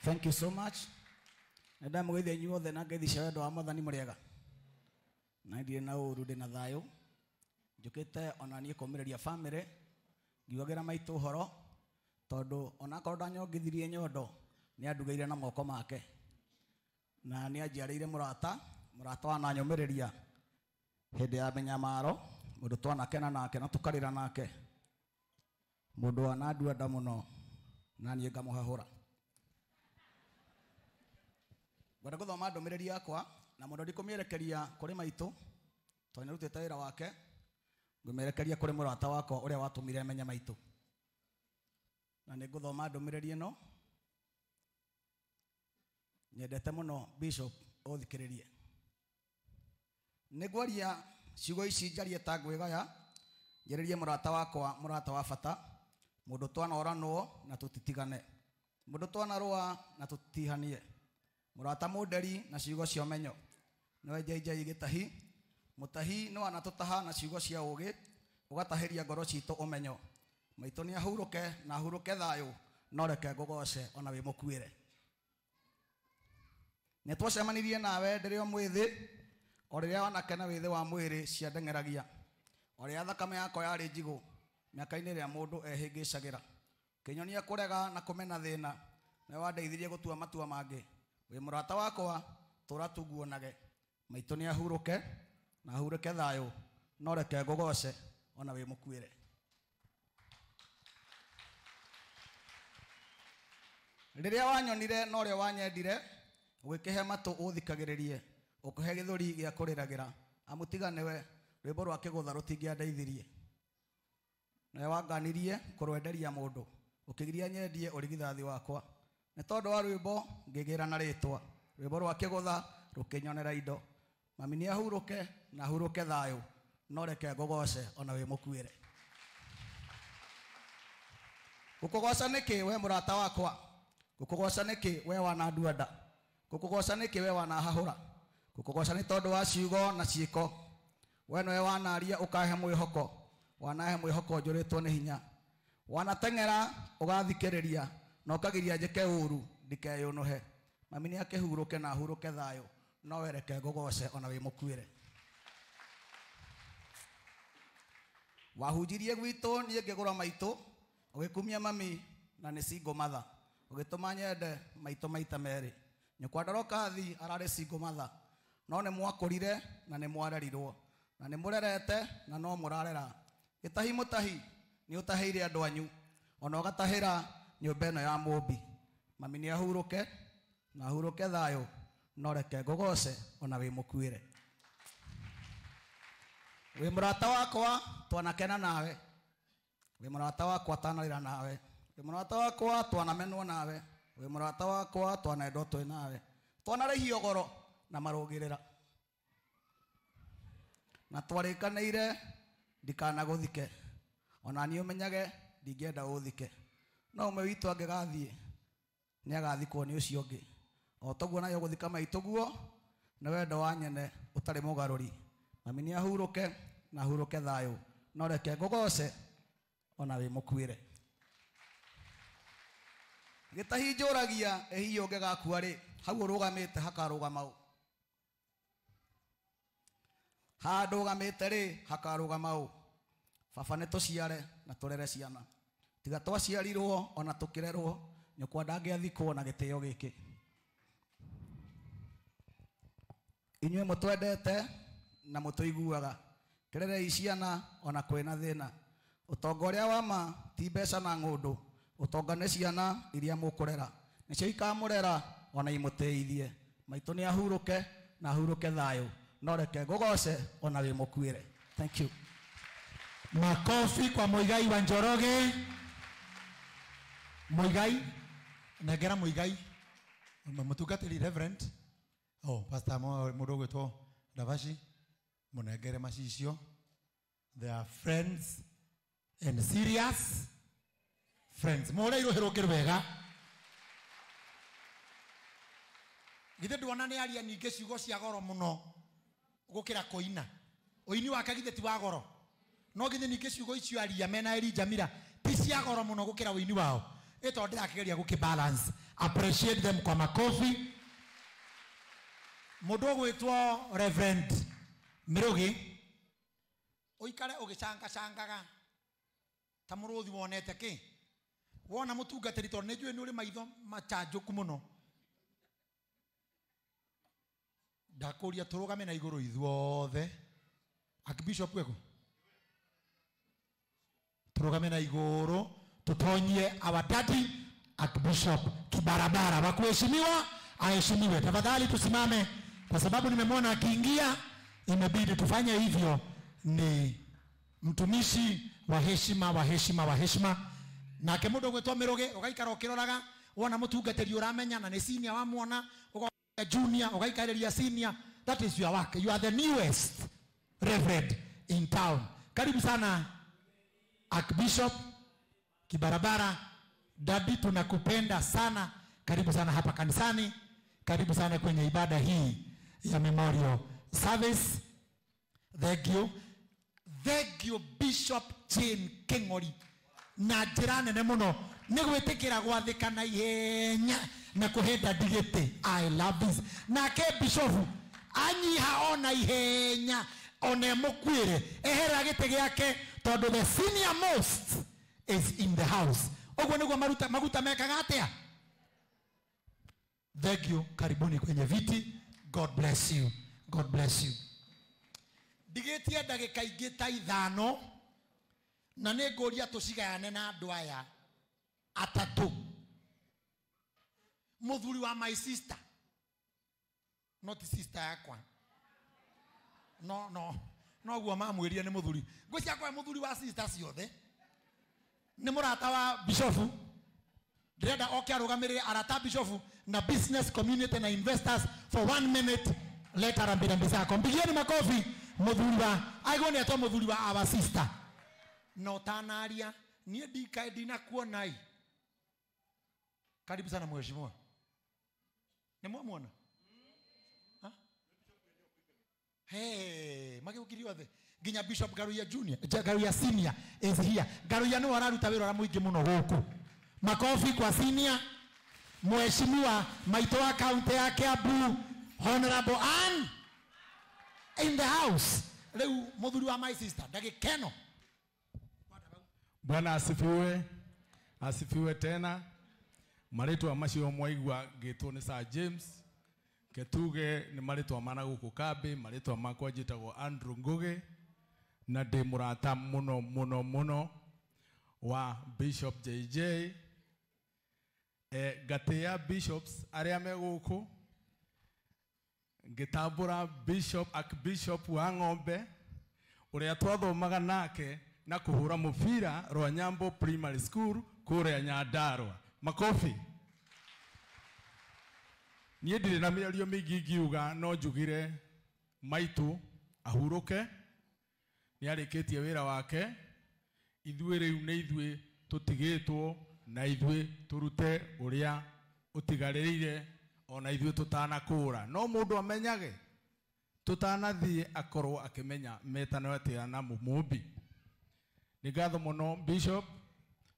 Thank you so much. Nĩ ndamũgeithia inyuothe na ngeithi cia wendo wa Mwathani mũrĩega. Na ndirĩ na ũru, ndĩ na thayũ. Njũkĩte ona niĩ kũũmĩrĩria family, ngiugagĩra maitũ ũhoro, tondũ onakorwo ndanyongithirie nyondo, nĩ andugĩire na moko make. Na nĩ anjiarĩire mũrata, mũrata wananyũmĩrĩria hĩndĩ ya mĩnyamaro, mũndũ twanakena nake na tũkarĩra nake, mũndũ wanandua nda mũno na niĩ ngamũhahũra. Ngwenda gũthoma ndũmĩrĩri yakwa na mũno ndikũmĩerekeria kũrĩ maitũ tondũ nĩarutĩte wĩra wake, ngũmĩerekeria kũrĩ mũrata wakwa ũrĩa watũmire menye maitũ. Na nĩ ngũthoma ndũmĩrĩri ĩno nyendete mũno Bishop ũthikĩrĩrie. Nĩ ngwaria ciugo ici njarie ta ngwĩgaya, njarĩrie mũrata wakwa, mũrata wa bata, mũndũ twanoranwo na tũtitigane, mũndũ twanarũa na tũtitihanie, mũrata mũnderi na ciugo cia ũmenyo, nĩwe JJ Gĩtahi, mũtahi nĩ wanatũtaha na ciugo cia ũũgĩ, ũgatahĩria ngoro citũ ũmenyo. Maitũ nĩ ahurũke na ahurũke thayũ, no reke ngũgoce ona wĩ mũkuĩre. Nĩ twacemanirie nawe ndĩrĩ o mwĩthĩ, o rĩrĩa wanake na wĩthĩ wa mwĩrĩ ciandeng'eragia, o rĩrĩa thakame yakwa yarĩ njigũ, mĩaka-inĩ ĩrĩa mũndũ ehĩngĩcagĩra. Ũkĩnyonia kũrega na kũmena thĩna, nĩwe wandeithirie gũtua matua mangĩ. Wĩ mũrata wakwa, tũra tunguonage. Maitũ nĩ ahurũke na ahurũke thayũ, no reke ngũgoce ona wĩ mũkuĩre. Rĩrĩa wanyonire no rĩo wanyendire, ũgĩkĩhe matũ ũthikagĩrĩrie, ũkĩhe gĩthũri gĩa kũrĩragĩra. Amu tiga nĩwe, rwĩmbo rwa kĩgũtha rũtingĩandeithirie. Nawe wanganirie kũrwenderia mũndũ, ũkĩgiria nyendie ũrigithathi wakwa. Nĩ tondũ wa rwĩmbo ngĩgĩra na rĩtwa, rwĩmbo rwa kĩgũtha rũkĩnyonera indo. Mami nĩ ahurũke na ahurũke thayũ, no reke ngũgoce ona wĩ mũkuĩre. Gũkũgoca nĩkĩ we mũrata wakwa? Gũkũgoca nĩkĩ we wanandua nda? Gũkũgoca nĩkĩ we wanahahũra? Gũkũgoca nĩ tondũ wa ciugo na ciĩko. We nĩwe wanaria ũkahe mwĩhoko, wanahe mwĩhoko njũrĩtwo nĩ hinya. Wanateng'era ũgathikĩrĩria na ũkagiria njĩke ũru ndikeyũnũhe. Mami nĩ akĩhurũke na ahurũke thayũ, no we reke ngũgoce ona wĩ mũkuĩre. Wahunjirie gwitũ niĩ ngĩgũra maitũ, ũgĩkumia mami na nĩ single mother, ũgĩtũma nyende maitũ maita merĩ. Nyũkwa Ndorokathi ararĩ single mother, no nĩ mwakũrire na nĩ mwarerirwo, na nĩ mũrerete na no mũrarera. Gĩtahi mũtahi nĩ ũtahĩire andũ anyu, ona ũgatahĩra nyũmba ĩno ya mũmbi. Mami nĩ ahurũke na ahurũke thayũ, no reke ngũgoce ona wĩ mũkuĩre. Wĩ mũrata wakwa twanakena nawe, wĩ mũrata wakwa twanarĩra nawe, wĩ mũrata wakwa twanamenwo nawe, wĩ mũrata wakwa twanendwo twĩ nawe, twanarĩhio goro na marũgĩrĩra, na twarĩkanĩire ndikanagũthike, ona niĩ ũmenyage ndingĩenda ũthike. No ũmwe witũ angĩgathiĩ nĩ agathikwo nĩ ũcio ũngĩ. O toguo nayo gũthika maitũ guo nĩ wendo wa nyene ũtarĩ mũgarũri. Mami nĩ ahurũke na ahurũke thayũ, no reke ngũgoce ona wĩ mũkuĩre. Gĩtahi njũragia ĩ hihi ũngĩgakua rĩ, hau ũrũgamĩte hakarũgama ũ? Haha ndũgamĩte rĩ, hakarũgama ũ? Baba nĩ tũciare na tũrere ciana, tiga twaciarirwo ona tũkĩrerwo, nyũkwa ndangĩathikwo na gĩtĩo gĩkĩ. Inyuĩ mũtwendete na mũtũiguaga, kĩrerei ciana ona kwĩna thĩna. Ũtonga ũrĩa wa ma ti mbeca na ng'ũndũ, ũtonga nĩ ciana iria mũkũrera, nĩcio ikamũrera ona imũtĩithie. Maitũ nĩ ahurũke na ahurũke thayũ, no reke ngũgoce ona wĩ mũkuĩre. Thank you. Makofi kwa Muigai wa Njoroge. Muigai, nengera Muigai. Mũtungatĩri Reverend. Oh, Pastor mũndũ ũgwĩtwo Ndavaci, mũnengere macicio. They are friends and serious friends. Mũhũre irũhĩ rũngĩ rwega. Githĩ nduona nĩ aria ningĩ ciugo cia goro mũno gũkĩra kũina. Ũini wake githĩ ti wa goro. No githĩ ningĩ ciugo icio aria mena Elijah Mira ti cia goro mũno gũkĩra ũini wao. Ĩ tondũ ndĩrakĩgeria gũkĩ balance. Appreciate them kwa makofi. Mũndũ ũgwĩtwo Reverend Mirugi, ũikare ũgĩcangacangaga ta mũrũthi wonete kĩ wona mũtungatĩri, tondũ nĩ njũĩ nĩ ũrĩ maitho macanjũku mũno. Ndakũria tũrũgame na igũrũ ithuothe. Archbishop weko, tũrũgame na igũrũ tũtonyie our daddy Archbishop Kibarabara. Wakuheshimiwa aheshimiwe. Tafadhali tusimame, kwa sababu nimemwona akiingia, imebidi tufanye hivyo. Ni mtumishi wa heshima, wa heshima, wa heshima. Nake mũndũ ũgwĩtwo Mirugi, ũgaikara ũkĩroraga wona mũtungatĩri ũramenya na nĩ senior wamwona, ũgoka junior ũgaikarĩria senior. That is your work. You are the newest reverend in town. Karibu sana Archbishop Kibarabara. Daddy, tunakupenda sana. Karibu sana hapa kanisani. Karibu sana kwenye ibada hii ya memorial service. Thank you. Thank you Bishop Jane King'ori. Na njĩra nene mũno nĩ gwĩtĩkĩra gwathĩka na ihenya na kũhe daddy gĩtĩ. I love this. Nake Bishop anyiha ona ihenya ona emũkuĩre, ehera gĩtĩ gĩake, tondũ the senior most is in the house. Ũguo nĩguo maguta mekaga atĩa? Thank you. Karibuni kwenye viti. God bless you. God bless you. Ndigĩtie ndagĩka ingĩ ta 5 na nĩ ngũria tũcigayane na andũ aya atatũ. Mũthuri wa my sister, not sister yakwa, no no noguo mamwĩrire nĩ mũthuri. Ngwĩciria kwa mũthuri wa sister ciothe nĩ mũrata wa bishofu. Ndĩrenda oke arũgamĩrĩre arata bishofu na business community na investors for 1 minute. Leta rambirambi zako. Mpigieni makofi mũthuri wa aigwo nĩ etwo mũthuri wa our sister. Na ũtanaria niĩ ndikae ndinakuonai. Karibu sana mheshimiwa. Nĩ mwamuona? Hey, magĩũkire othe. Nginya Bishop Garuya Junior, Garuya Senior is here. Garuya nĩwe araruta wĩra ũrĩa mũingĩ mũno gũkũ. Makofi kwa senior. Mheshimiwa maitũ wa kaunti ya Kiambu, Honorable Ann in the house. Rĩu mũthuri wa my sister ndagĩka ĩno. Bwana asifiwe. Asifiwe tena. Marĩtwa macio mwaigua ngĩtwo nĩ Sir James Ketuge, nĩ marĩtwa mana gũkũ kambĩ. Marĩtwa makwa njĩtagwo Andrew Ngugi na ndĩ mũrata mũno mũno mũno wa Bishop JJ. Ngatĩĩa bishops arĩa me gũkũ, ngĩtambũra Bishop Archbishop wa Ng'ombe ũrĩa twathomaga nake na kũhũra mũbira Rwanyambo Primary School kũrĩa Nyandarua. Makofi. Niĩ ndirĩ na mĩario mĩingĩ ingiuga, no njugire maitũ ahurũke, nĩ arĩkĩtie wĩra wake. Ithuĩ rĩu nĩ ithuĩ tũtigĩtwo na ithuĩ tũrute ũrĩa ũtigarĩrĩire ona ithuĩ tũtanakũra. No mũndũ amenyage tũtanathiĩ akorwo akĩmenya metano atĩa na mũmũmbi. Nĩ ngatho mũno Bishop,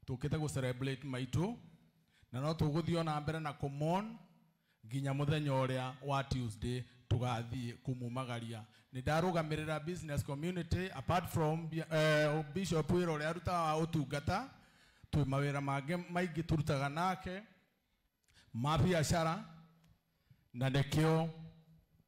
tũkĩte gũ celebrate maitũ na no tũgũthiĩ ona mbere na kũmon nginya mũthenya ũrĩa wa Tuesday tũgathiĩ kũmumagaria. Nĩ ndarũgamĩrĩra business community apart from Bishop wĩra ũrĩa arutaga wa ũtungata, twĩ mawĩra mangĩ maingĩ tũrutaga nake ma biacara, na nĩkĩo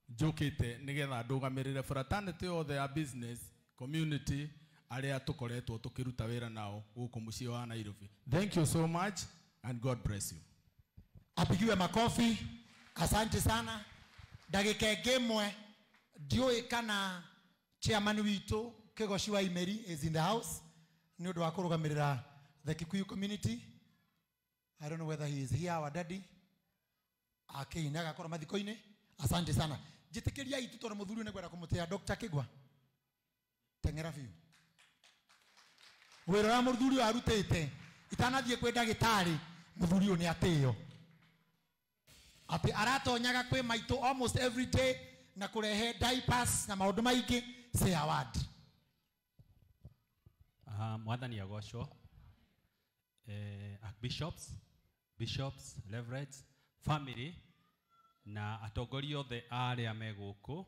njũkĩte nĩgetha ndũgamĩrĩre fraternity yothe ya business community arĩa tũkoretwo tũkĩruta wĩra nao gũkũ mũciĩ wa Nairobi. Thank you so much and God bless you. Apigiwe makofi. Asante sana. Ndagĩka ĩngĩ ĩmwe ndiũĩ kana chairman witũ Kĩgoci wa Imeri is in the house nĩ ũndũ wa kũrũgamĩrĩra the Kikuyu community. I don't know whether he is here, our daddy. Akĩina agakorwo mathiko-inĩ. Asante sana. Njĩtĩkĩria itu tondũ mũthuri nĩ ngwenda kũmũtĩa Dr. Kĩgwa. Teng'era biũ. Wĩra ũrĩa mũthuri ũyũ arutĩte itanathiĩ kwĩ ndagĩtarĩ, mũthuri ũyũ nĩ atĩo. Atĩ aratonyaga kwĩ maitũ almost every day na kũrehe diapers na maũndũ maingĩ. Say a word. Mwathani agocwo. Archbishops, Bishops, reverends, family na atongoria othe arĩa me gũkũ.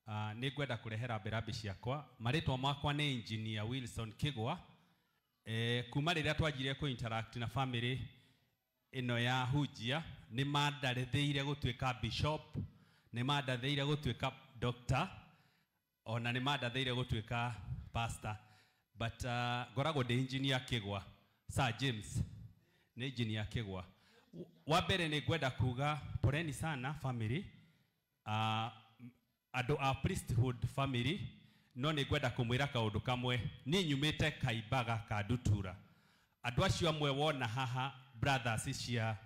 Nĩ ngwenda kũrehe rambirambi ciakwa. Marĩtwa makwa nĩ Engineer Wilson Kigwa. Kuma rĩrĩa twanjirie kũ interact na family ĩno ya Hunjia, nĩ mandarĩthĩire gũtuĩka bishop, nĩ mandathĩire gũtuĩka doctor, ona nĩ mandathĩire gũtuĩka pastor. But ngoragwo ndĩ Engineer Kigwa, Sir James nĩ Engineer Kigwa. Wa mbere nĩ ngwenda kuga poleni sana family, andũ a priesthood family, no nĩ ngwenda kũmwĩra kaũndũ kamwe. Niĩ nyumĩte Kaimbaga ka Ndutura. Andũ acio amwe wona haha brothers cia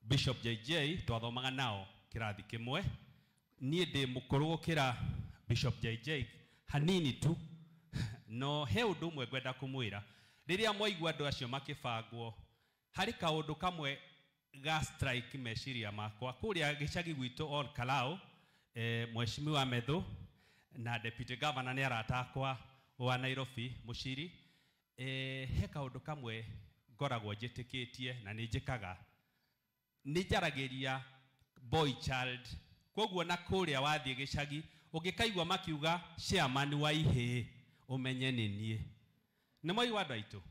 Bishop JJ twathomaga nao kĩrathi kĩmwe. Niĩ ndĩ mũkũrũ gũkĩra Bishop JJ hanini tu. No he ũndũ ũmwe ngwenda kũmwĩra, rĩrĩa mwaigua andũ acio makĩbangwo, harĩ kaũndũ kamwe ga strike meciria makwa. Kũrĩa gĩcagi gwitũ Ol Kalou, Mheshimiwa Methu na Deputy Governor nĩ arata akwa wa Nairobi Muciri. He kaũndũ kamwe ngoragwo njĩtĩkĩtie na nĩ njĩkaga, nĩ njaragĩria boy child. Koguo na kũrĩa wathiĩ gĩcagi ũngĩkaigua makiuga chairman wa ihĩĩ, ũmenye nĩ niĩ. Nĩ mwaigua andũ aitũ,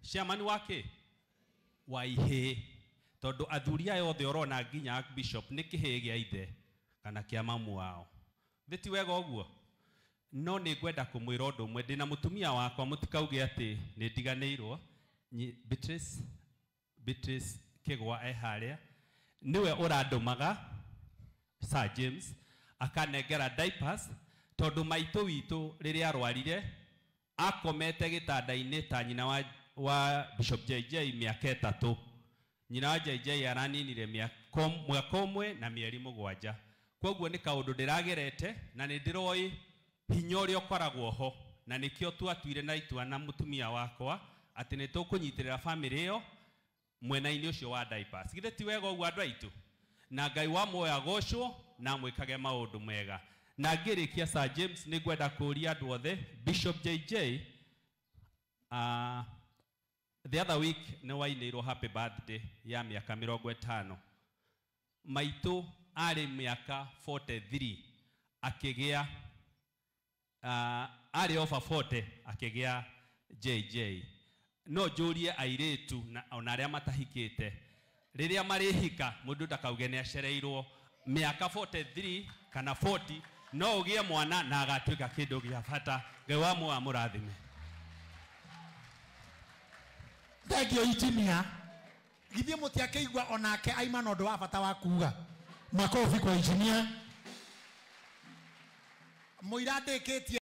chairman wa kĩ? Wa ihĩĩ. Tondũ athuri aya othe ũrona nginya bishop nĩ kĩhĩĩ gĩa ithe kana kĩa mamu wao. Thĩ ti wega ũguo? No nĩ ngwenda kũmwĩra ũndũ ũmwe, ndĩna mũtumia wakwa, mũtikauge atĩ nĩ ndiganĩirwo. Beatrice Kigwa e harĩa, nĩwe ũrandũmaga Sir James akanengera diapers, tondũ maitũ witũ rĩrĩa arwarire akomete gĩtanda-inĩ ta nyina wa Bishop JJ mĩaka 3. Nyina wa JJ araninire mwaka ũmwe na mĩeri 7. Koguo nĩ kaũndũ ndĩragerete na nĩ ndĩroĩ hinya ũrĩa ũkoragwo ho, na nĩkĩo twatuire na itua na mũtumia wakwa atĩ nĩ tũkũnyitĩrĩra family ĩyo mwena-inĩ ũcio wa diapers. Githĩ ti wega ũguo andũ aitũ? Na Ngai wa muoyo agocwo na amwĩkage maũndũ mega. Na ngĩrĩkia Sir James, nĩ ngwenda kũũria andũ othe, Bishop JJ, the other week nĩ wainĩirwo happy birthday ya mĩaka 50. Maitũ arĩ mĩaka 43 akĩgĩa, arĩ over 40 akĩgĩa JJ. No njũrie airĩtu na ona arĩa matahikĩte, rĩrĩa marĩhika mũndũ ndakauge nĩ acereirwo mĩaka 43 kana 40, no ũgĩe mwana na agatuĩka kĩndũ gĩa bata. Ngai wa muoyo amũrathime. Thank you engineer. Githĩ mũtiakĩigua onake aima na ũndũ wa bata wa kuga. Makofi kwa engineer. Mũira ndĩkĩtie.